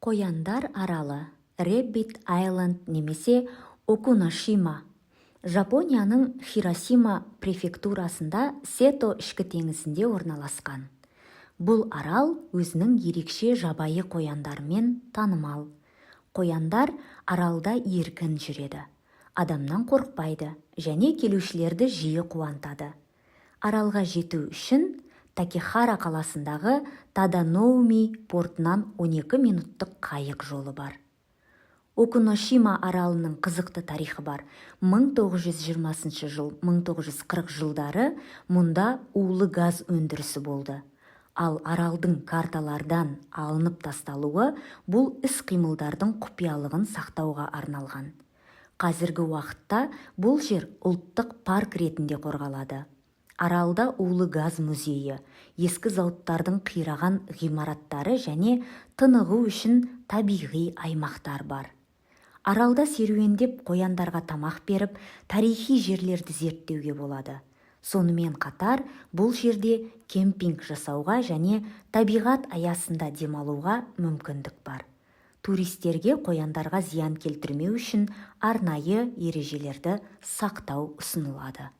Қояндар аралы, Рэббит Айленд немесе Окуношима, Жапонияның Хиросима префектурасында, Сето ішкі теңізінде орналасқан. Бұл арал өзінің ерекше жабайы қояндарымен танымал. Қояндар аралда еркін жүреді, адамнан қорықпайды және келушілерді жиі қуантады. Аралға жету үшін Такехара қаласындағы Таданоуми портынан 12 минуттық қайық жолы бар. Окуношима аралының қызықты тарихы бар. 1920 жыл 1940 жылдары мұнда улы газ өндірісі болды. Ал аралдың карталардан алынып тасталуы бұл іс-қимылдардың құпиялығын сақтауға арналған. Қазіргі уақытта бұл жер ұлттық парк ретінде қорғалады. Аралда улы газ музейі, ескі зауыттардың қираған ғимараттары және тынығу үшін табиғи аймақтар бар. Аралда серуендеп, қояндарға тамақ беріп, тарихи жерлерді зерттеуге болады. Сонымен қатар бұл жерде кемпинг жасауға және табиғат аясында демалуға мүмкіндік бар. Туристерге қояндарға зиян келтірмеу үшін арнайы ережелерді сақтау ұсынылады.